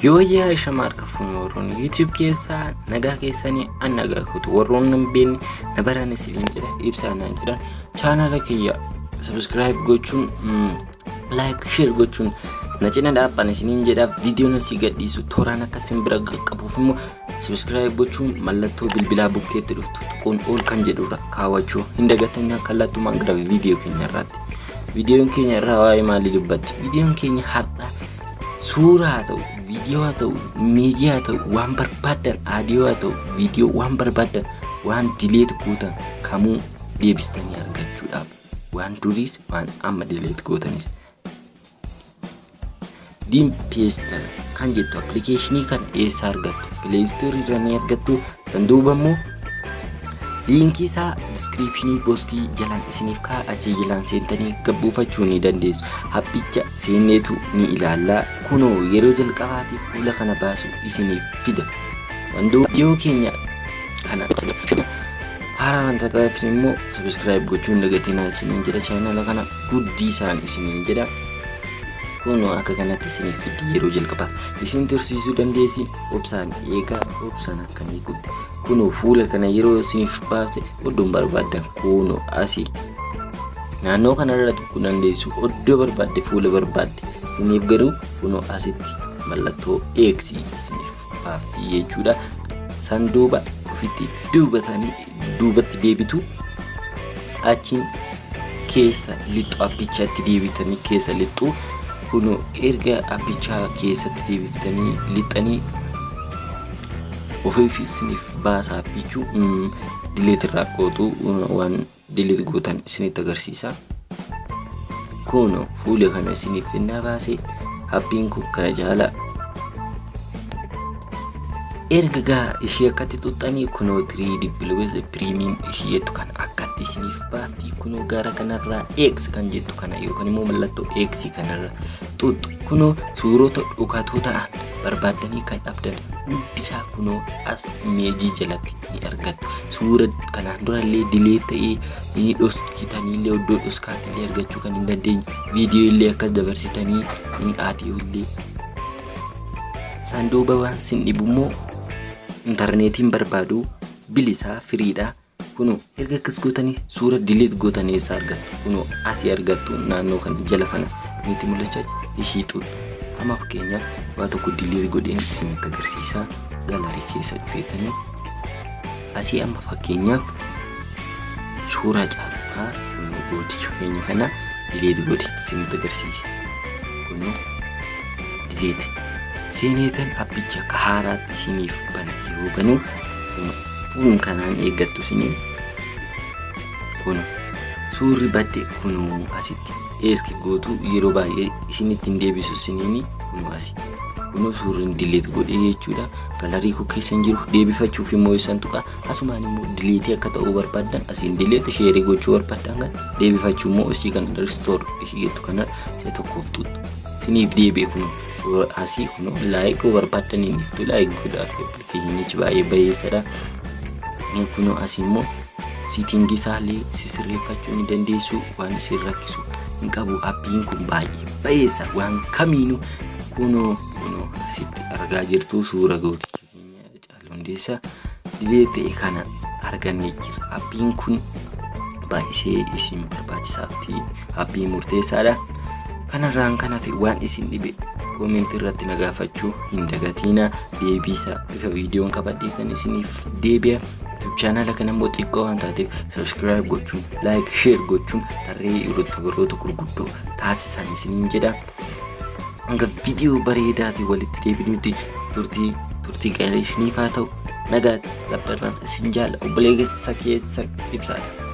Yooyyaa ishama harka fuune warroonni YouTube keessaa nagaa keessanii an nagaa kutu warroonni hin beekne na baraan isiniin jedha ibsaa naan jedhan chaanaala kiyya subscribe gochuun like share gochuun na cina dhaabban isiniin jedha. Viidiyoon asii gadhiisu tooraan akka isin bira qaqqabuuf immoo subscribe gochuun mallattoo bilbilaa bukkeetti dhuftu tuquun ol kan jedhurra kaawwachuu hin dagatinaa. Kallattumaan gara viidiyoo keenya irraatti. Viidiyoon keenya irraa waa'ee maalii dubbatti? Viidiyoon keenya har'a suuraa haa ta'u, viidiyoo haa ta'u, miidiyaa haa ta'u, waan barbaaddan, audio haa ta'u, viidiyoo waan barbaaddan, waan delete gootan kamuu deebistanii argachuudhaaf, waan duriis waan amma delete gootanis. Dumpster kan jettu appilikeeshinii kana eessaa argattu? Play Store irraa ni argattu. Sanduuba immoo liinkii isaa description boxii jalaan isiniif kaa'a, achii jalaan seentanii gabbuufachuu ni dandeessu. Appicha seenneetu ni ilaallaa. Kunoo yeroo jalqabaatiif fuula kana baasu isiniif fida. Sanduuqa yoo keenya kana haaraa wanta ta'eef immoo subscribe gochuun dagatinaa isiniin jedha, chaanala kana guddisaan isiniin jedha. Kunoo akka kanatti isiniif fiddi. Yeroo jalqabaa isin tursiisuu dandeessi, obsaan eegaa, obsaan akkanii guddi. Kunoo fuula kana yeroo isiniif baase iddoon barbaaddan kunoo asii naannoo kanarra tuquu dandeessu, iddoo barbaadde, fuula barbaadde isiniif. Garuu kunoo asitti mallattoo X isiniif baafti jechuudha. Sanduuba ofitti duubatanii duubatti deebitu, achiin keessa lixxu, appichatti deebitanii keessa lixxu. Kunoo erga appichaa keessatti deebiftanii lixxanii ofiif isiniif baasa. Appichuu delete irraa gootu, waan delete gootan isinitti agarsiisa. Kunoo fuula kana isiniif finnaa baase. Appiin kun kana jaala erga gaa ishee akkatti xuxxanii kunoo tirii dibbilwes piriimiin ishee jettu kana akkatti isiniif baafti. Kunoo gara kanarraa X kan jettu kana yookaan immoo mallattoo X kanarra xuxxu. Kunoo suurota dhokatoo ta'an barbaaddanii kan dhabdan hundisaa kunoo as imeejii jalatti ni argattu. Suura kanaan durallee delete ta'ee ni dhoskitaniillee iddoo dhoskaatiillee argachuu kan hin dandeenye, viidiyoo illee akkas dabarsitanii, audio illee. Sanduuba waan sin dhibu immoo intarneetiin barbaadu, bilisaa, freedha. Kunoo erga akkas gootanii suura delete gootanii eessa argattu? Kunoo asii argattu, naannoo kana jala kana nitti mul'achaa ishii xuxxu. Amma fakkeenyaaf waa tokko delete godheen isinitti agarsiisaa. Gallery keessa dhufeetanii asii amma fakkeenyaaf suuraa caalukaa kunoo gooticha keenya kana delete godhe isinitti agarsiise. Kunoo delete seeneetan appicha akka haaraatti isiniif bana. Yeroo banu kun kanaan eeggattu isinii kun suurri badde kunoo asitti eeski gootu. Yeroo baay'ee isinitti hin deebisu isiniini. Kunoo asi kunoo suurri delete godhee jechuudha. Gallery koo keessa hin jiru. Deebifachuuf immoo isaan tuqa. Asumaan immoo delete akka ta'uu barbaaddan asiin delete, share gochuu barbaaddan kan deebifachuu immoo isii kana restore ishii jettu kana isa tokkoof xuxxu, isiniif deebi'e. Kunoo asii kunoo like barbaaddan inni like godhaa. Appilikeeshinichi baay'ee bayeessadha. Kunoo asii immoo setting isaallee sisirreeffachuu ni dandeessu, waan isin rakkisu hin qabu. Appiin kun baay'ee bayeessa waan kamiinuu. Kunoo asitti argaa jirtu, suura gooticha keenya Caaluu Hundeessaa delete ta'e kana argannee jira. Appiin kun baay'isee isin barbaachisaatti appii murteessaadha. Kanarraan kan hafe waan isin dhibe comment irratti na gaafachuu hin dagatiina. Deebiisa bifa viidiyoon qabadheetan isiniif deebi'a. YouTube chaanala kana immoo xiqqoo waan taateef subscribe gochuun, like, share gochuun tarree youtuberoota gurguddoo taasisan isiniin jedha. Hanga viidiyoo bareedaatiin walitti deebinutti turtii gaarii isiniif haa ta'u. Nagaatti, laphirraan isin jaala, obboleessa keessan ibsaadha.